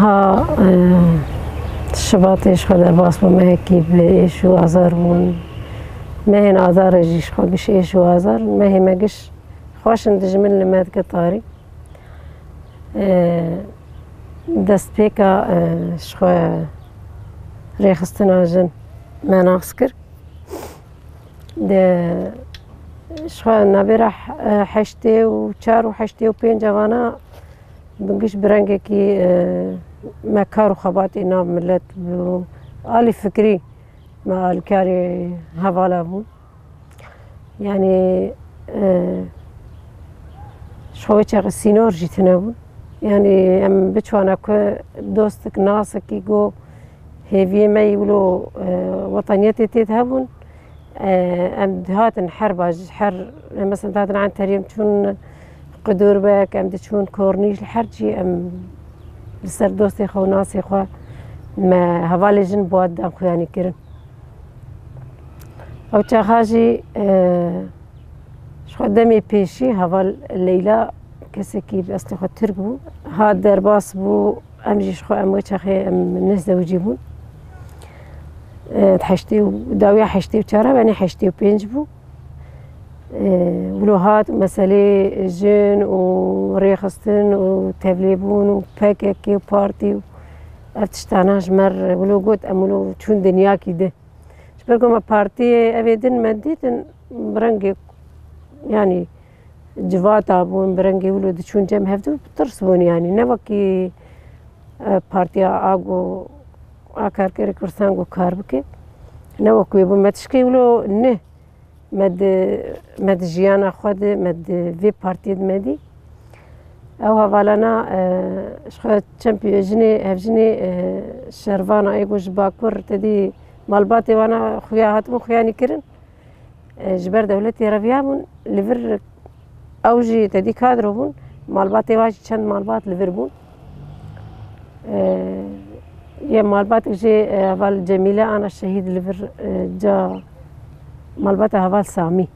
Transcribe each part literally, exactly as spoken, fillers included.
Ha, e, Şibatê ji xwe derbas bû, mehekî bi êş û azar bûn. Mehên azarê jî ji xwe giş êş û azar, mehê me giş xweş in, dijmin li me dike tarî. E, destpêka, e, ji xwe rêxistina jin me nas kir. De ji xwe navbera he-, heştê û çar û heştê û pênc evana bi giş bi rengekî, e, me kar û xebatê nav milet bû. Alî fikrî me alîkarê hevala bû. Yanî, e, ji xwe wê çaxê sînor jî tune bûn. Yanî em biçwana ku dostek, nasekî ku hêviyê me yî wilo, e, wetaniyetê tê de hebûn, e, em dihatin her baj, her, em mesela dihatin Enterî, em çûn Qidûrbek, em diçûn Kornîş, li her cî em li ser dostê xwe û nasê xwe me hevalê jin bi wan dan xuyanî kirin. Ew çaxa jî, e, ji xwe demê pêşî heval Leyla kesekî bi eslê xwe Tirk bû. Hat derbas bû, em jî ji xwe em wê çaxê em nêzewicî bûn. E, heştê û, dawiya heştê û çar e, yanî heştê û pênc bû. E, wilo hat meselê jin û rêxistin û tevlêbûn û P K K û partî û ev tiştana ji me re wilo got, em wilo çûn dinyakî din. Ji ber ku me partiyê evê din me dîtin, bi rengê, yanî civata bûn, bi rengê wilo diçûn cem hevdû, tirs bûn yanî. Ne wekî, e, partiya a ku a karkerê Kurdistan ku kar bike. Ne wek wê bûn. Me tişkê wilo ne. Me di, me di jiyana xwe de, me di vê partiyê de me dî. Ew hevalana, e, ji xwe çend pî-, jinê, hevjinê, e, şervana ê ku ji Bakur te dî malbatê wana xuya hatibûn xuyanî kirin. E, ji ber dewletê reviyabûn, li vir ew jî te dî kadro bûn, malbatê wan jî çend malbat li vir bûn. E, yê malbatek jê, e, heval Cemîle ana şehîd li vir, e, ca malbata heval Samî,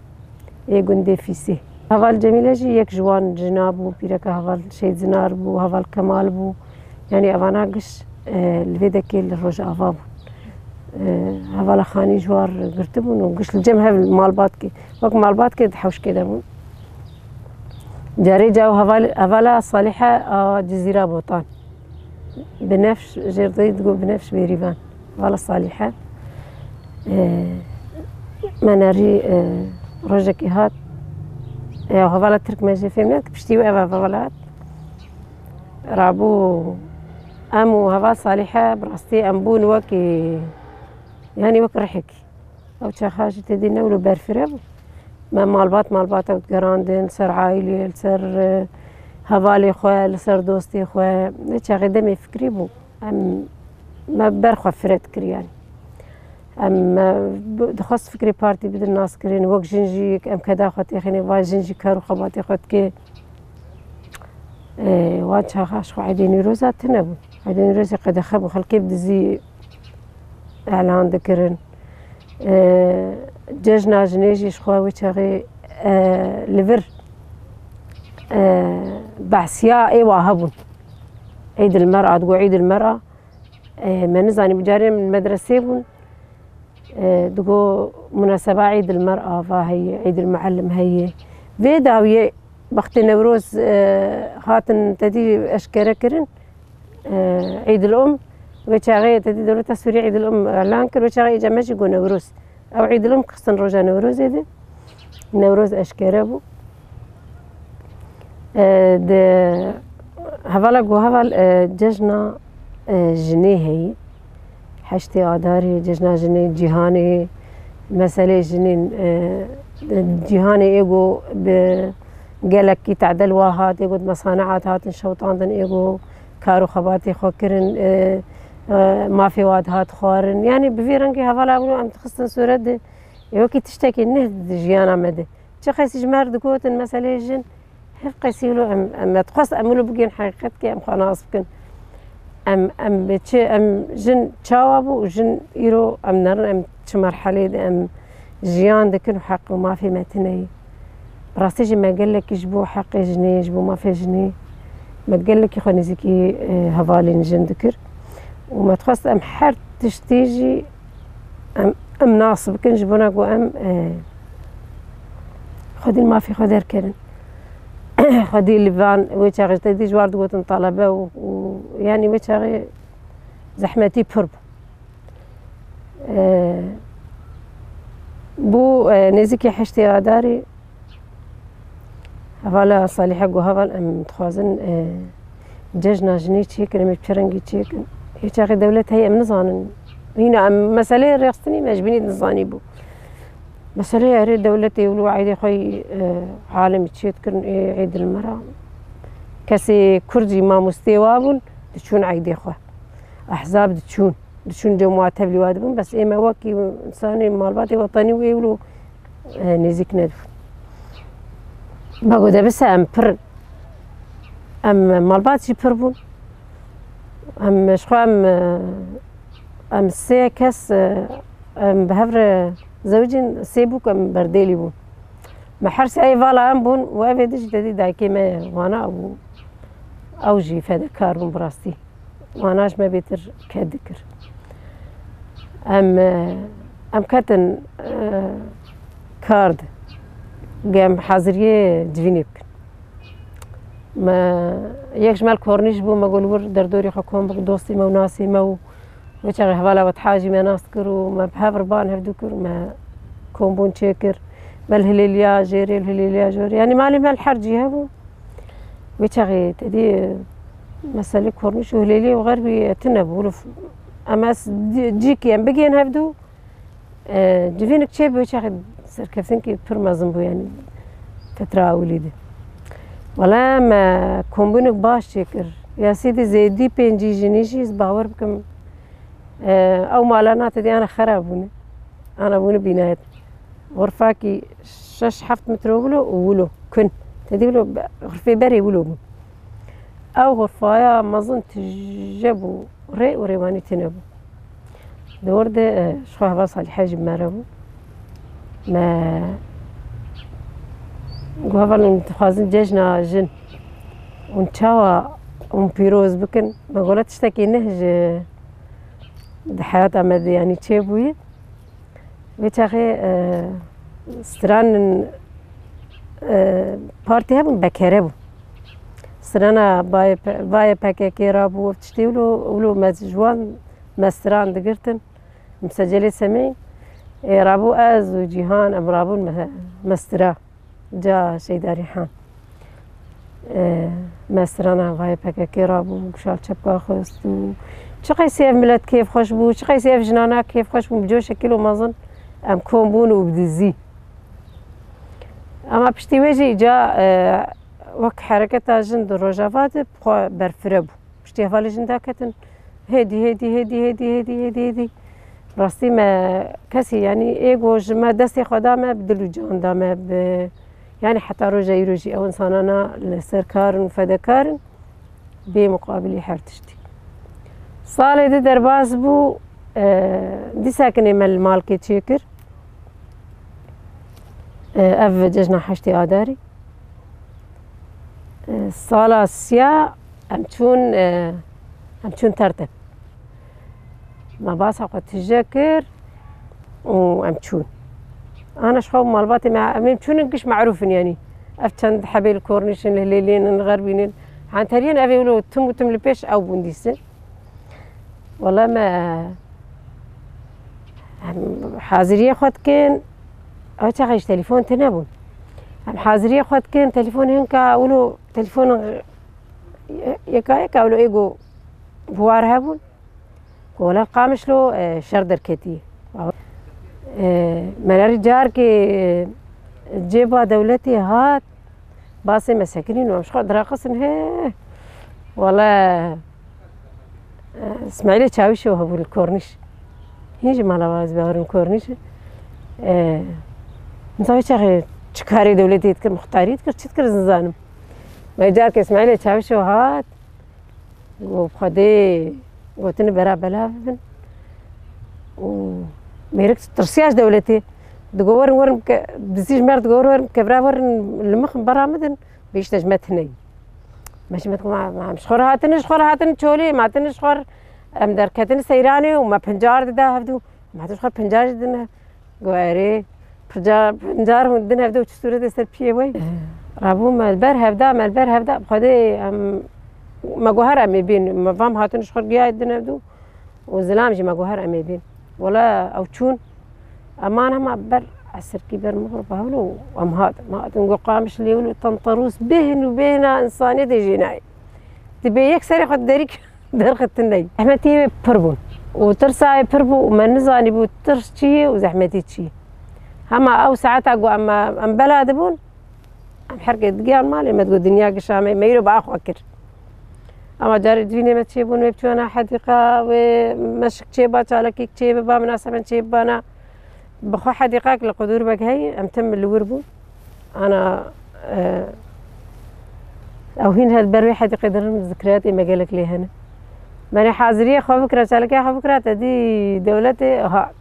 ê gundê Fîsê. Heval Cemîle jî yek ji wan jina bû, pîreka heval Şehîd Zinar bû, heval Kemal bû. Yanî evana giş, e, li vê dekê li Rojava bûn. E, hevala Xanî ji war girtibûn û giş li cem hev malbatkê, wek malbatkê di hewşkê de bûn. Carê caw heval-, hevala Salîhe a Cizîra Botan. Binefş, jê re digot Binefş Bêrîvan. Hevala Salîhe. E, me nerî, e, rojekê hat. E, hevala Tirk me jê fêm nedik, piştî wê ev hevala hat. Rabû em û heval Salîhe bi rastî em bûn wekî, yanî wek rihekî. Ew çaxa jî te dî ne wilo berfireh bû. Me malbat malbat ew digerandin, li ser aîlê, li ser, e, hevalê xwe, li ser dostê xwe. Ne çaxê demê fikrî bû. Em, me ber xwe fire dikir yanî. Em, e, bi-, dixwest fikrê partî bidin naskirin. Wek jin jî em keda xwe têxînê, va jin jî kar û xebatê xwe dike. E, wan çaxa ji xwe Eydê Newroza tune bûn. Eydê Newrozê qedexe bû, xelkê bi dizî elan dikirin. E, cejna jinê jî ji xwe wê çaxê, e, li vir, e, behsiya ê wa hebûn. Eydil Mer'a, digo Eydil Mer'a. E, me nizanî, bi carê min medresê bûn. E, digo munaseba Eydil Mer'a va heye, Eydil Muallim heye. Vê dawiyê wextê Newroz, e, hatin tedî eşkere kirin, e, Eydil Um. Wê çaxê tedî dewleta Sûriyê Eydil Um elan kir, wê çaxê îca me jî got Newroz. Ew Eydil Um xistin roja Newrozê de. Newroz eşkere bû. E, di hevala ku heval, e, cejna, e, jinê heyî. Heştê Adarê, cejna jinê cîhanê, meselê jinên, e, cîhanê ê ku bi gelekî tedel wa hat, ê ku di mesaneat hatin şewitandin, ê ku kar û xebatê xwe kirin, e, e, mafê wa dihat xwarin. Yanî bi vî rengî hevala wilo em dixistin sûret de, ê wekî tiştekî neh di jiyana me de. Çi qesî ji me re digotin, meselê jin, hev qesî wilo em, em me dixwest em wilo bigihên heqîqetkê em xwe nas bikin. Em, em bi çi, em jin çawa bû û jin îro em nerin, em çi merhelê de em jiyan dikin û heq û mafê me tune ye. Bi rastî jî me gelekî ji bo heqê jinê, ji bo mafê jinê Me gelekî xwe nêzîkî, e, hevalên jin dikir û me dixwest em her tiştî jî em, em nas bikin, ji bona ku em, e, xwedî li mafê xwe derkerin. Xwedî li van wê çaxê ji te dî ji war digotin talebe û, û yanî wê çaxê zehmetî pir bû. E, bû, e, nêzîkî heştê Adarê hevala Salîhe got, heval, em dixwazin, e, cejna jinê çêkin, em ê bi çi rengî çêkin. Hê çaxê dewlet heye, em nizanin. Hîna em meseleyê rêxistinî me ji bînî nizanî bû. Meseleyê erê dewletê wilo eydê xwe yî, e, alemî çê dikirin, ê eyd li me re. Kesê Kurd jî mamostê wa bûn, diçûn eydê xwe. Ehzab diçûn. Diçûn cem wa tevlî wa dibûn, bes ê me wekî însanê malbatê wetenî wê wilo, e, nêzîk nedibûn. Me got, de bise em pir, em malbat jî pir bûn. Em ji xwe em, e, em sê kes, e, em bi hev re zewicîn, sê bûk em berdêlî bûn. Me her sê ê vala em bûn û evê din jî te dî dayikê me wana bû. Ew jî fedekar bûn bi rastî. Wana ji me bêtir ked dikir. Em, e, em ketin, e, kar di. Em haziriyê civînê bikin. Me yek ji me li Kornîş bû, me got li wir derdorî xwe kom bik, dostî me û nasî me û wê çaxê hevala we Tihacî me nas kir û me bi hev re ban hevdû kir, me kombûn çêkir. Me li Hilêliya Jêrê, li Hilêliya Jorê. Yanî malê me li her cî hebû. Wê çaxê te dî meselê Kornîş û Hilêliyê û Xerbî tune bû. Wilo f-, em ez di-, cîkî em bigihên hevdû, e, civînik çê bû, wê çaxê serkeftinkî pir mezin bû, yanî fetra ewilî de. Wele me kombûnik baş çêkir. Ya sîdî zêdî pêncî jinî jî ez bawer bikim, e, ew mala na te dî ana xera bûne. Ana bûne bînayet. Xurfakî şeş heft metro wilo û wilo kun. Te dî wilo be-, xurfê berê wilo bû. Ew xurfaya mezin tije bû, rê û rêwanî tune bû. Di wir de, e, ji xwe heval Salîhe jî bi me re bû. Me got, heval, hûn dixwazin cejna jin hûn çawa hûn pîroz bikin? Me got, wele tiştekî neh ji di heyata me de, yanî çêbûye. Wê çaxê, e, stranin, e, partî hebûn, bekere bû. Strana bayê P-, vayê P K K rabû, ev tiştê wilo, wilo me ji wan me stran digirtin. Misecelê semê, e, rabû ez û Cîhan, em rabûn me, me stra. Ca Şeyda Rîhan. E, me strana vayê P K K rabû, guşal çepka xwest û çi qeysî ev milet kêfxweş bû, çi qeysî ev jinana kêfxweş bûn, bi coşekî lo mezin em kom bûn û bi dizî. Ama piştî wê jî îca, e, wek hereketa jin di Rojava de bi xwe berfire bû. Piştî hevalê jin daketin, hêdî, hêdî, hêdî, hêdî, hêdî, hêdî, hêdî. Rastî me kesî, yanî ê ku ji me destê xwe da me, bi dil û can da me, bi, yanî heta roja îro jî ew însanana li ser kar in û fedekar in, bê muqabilî her tiştî. Salê di derbas bû, e, dîsa kinê me li malkê çêkir. E, ev cejna heştê Adarî. E, sala siya em çûn, e, em çûn Tertep. Me basa xwe tije kir û em çûn. Ana ji xwe malbatê me, em ê çûnin giş merûf in, yanî. Ev çend hebê li Kornîş in, li Hilêliyê in, li Xerbîn in. Henteriyên ev ê wilo tim û tim li pêş ew bûn dîsin. Wele me, em haziriyê xwe dikin, ew çaxê ji telefon tune bûn. Em haziriyê xwe dikin, telefon hinka wilo, telefon yeka yeka wilo ê ku bi war hebûn. Ku wele Qamişlo, e, şer derketî. E, me nerî carkê, e, cêba dewletê hat, Basê me sekinîn û em ji xwe diraqistin, hê. Wele, e, Îsmaîlê Çawîşo hebû li Kornîş. Hîn jî mala we ez bawerim Kornîş. E, min zavê çaxê çi karê dewletê dikir, muxtarî dikir, çi dikir ez nizanim. Me carkê Îsmaîlê Çawîşo hat, Got, Xwedê gotini bera belav bibin. Û mêrik tirsiya ji dewletê. Digo, werin, werin ke-, dizî ji me re digo, werin, werin kevra, werin li min xin bera min din, bihişte ji me tune yî. Me ji me digot, "Ma, ma, em ji xwe re hatine, ji xwe re hatine çolê, em hatine ji xwe re, em derketine seyranê û me pincar dida hevdû, em hatine ji xwe re pincar jî dine." Got, "Erê, pincar, pincar hûn din hevdû çi sûretê ser piyê we?" Rabû me li ber hevda, me li ber hevda, bi Xwedê em, me got, "Her em ê bên, me vam hatine ji xwe re giya din hevdû." Û zilam jî me got, "Her em ê bên." Wela ew çûn, em man hema ber esirkî ber mixrib hewlo û em hatin. Me hatin got, Qamişlî hewlo Tenterûs bêhn û bêhna însaniyetê jê nayê. Dibê yek serê xwe derî derxistin neyê. Zehmetiyê wê pir bûn. Û tirsa wê pir bû û me nizanîbû tirs çi ye û zehmetî çi ye. Hema ew saeta ku em, em bela dibûn, em herkê digiyan malê, me digot, "Dinya gişa me, me îro bi axwe kir." Ama carê civînê me çêbûn, wê biçûna hedîqa, wê meşik çêba, çalakîk çêbiba, minaseben çêbibana. Bi xwe hedîqek li Qudûr Beg heye, em tim li wir bûn. Ana, e, ew hîn her ber wê hedîqê dirin, zikriyatê me gelek lê hene. Me nê haziriyê xwe bikira, çalakê xwe bikira, te dî dewletê hat.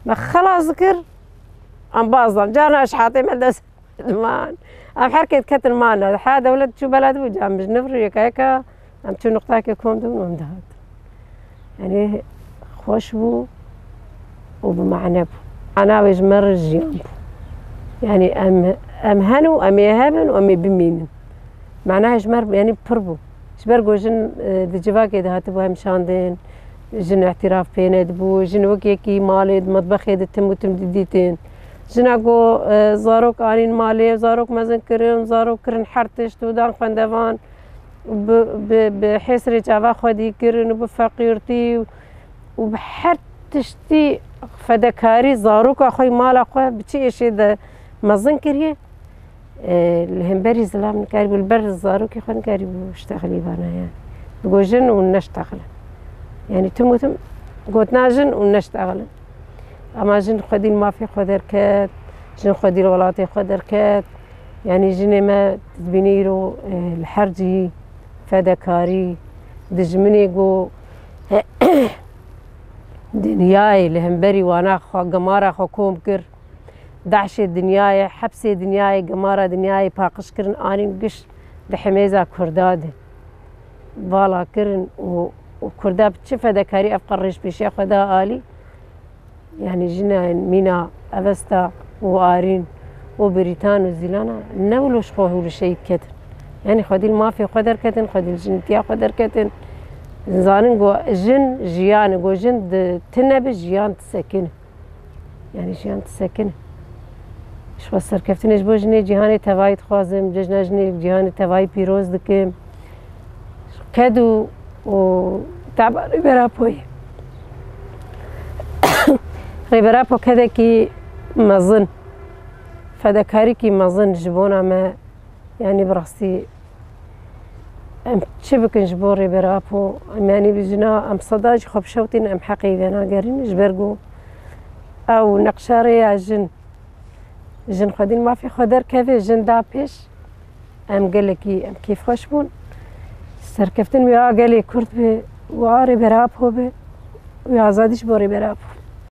Me xelas dikir, em baz dan. Carna ji hatê me dest man. Em herkê diketin man. Ha dewlet çû bela dibû, cam ji nivir yeka yeka. Em çû nuqtakê kom dibûn û em dihatin. Yanî xweş bû û bi mane bû. Mana wê ji me re jiyan bû. Yanî em, em hen û em ê hebin û em ê bimînin. Mana ji me re, yanî pir bû. Ji ber ku jin, e, di civakê de hatibû hem şandin, jin îtiraf pê nedibû, jin wek yekî malê di metbexê de tim û tim didîtin. Jina ku, e, zarok anîn malê, zarok mezin kirin, zarok kirin her tişt û dan xwendevan. Bi, bi, bi hêsrê çava xwedî kirin û bi feqîrtî û bi her tiştî fedekarî zaroka xwe, mala xwe bi çi êşê de mezin kiriye, e, li hemberî zilam nikarîbû, li ber zarokê xwe nikarîbû ştexilî vana yani. Digo jin û neştexilin. Yani tim û tim gotina jin û neştexilin. Ama jin xwedî li mafê xwe derket, jin xwedî li welatê xwe derket. Yanî jinê me dibîne îro, e, li her cihî fedekarî, dijminê ku dinyayê li hemberî wana xwe, gemara xwe kom kir. DAIŞê dinyayê, hepsê dinyayê, gemara dinyayê paqij kirin, anîn giş di hemêza Kurda de vala kirin û, û Kurda bi çi fedekarî ev qerrêj pêşiya xwe da alî. Yani jina mîna Avesta û Arîn û Brîtan û Zîlana ne wilo ji xwe hûlişeyî diketin. Yani xwedî li mafê xwe derketin, xwedî li jinitiya xwe derketin. Zanin ku jin jiyan e, ku jin di tine bi jiyan disekine. Yani jiyan disekine. Ji xwe serkeftinê ji bo jinê cîhanê tevayî dixwazim, cejna jinê cîhanê tevayî pîroz dikim. Ked û, û teba Rêber Apoyê. Rêber Apo kedekî mezin, fedekarîkî mezin ji bona me, yanî bi rastî em çi bikin ji bo Rêber Apo, em yanî bi jina em seda jî xwe bişewtîn, em heqê venagerin, ji ber ku ew neqşa rêya jin, jin xwedî li mafê xwe derkeve, jin da pêş. Em gelekî, em kêfxweş bûn. Serkeftin wê a gelê Kurd be, wê a Rêber Apo be, wê azadî ji bo Rêber Apo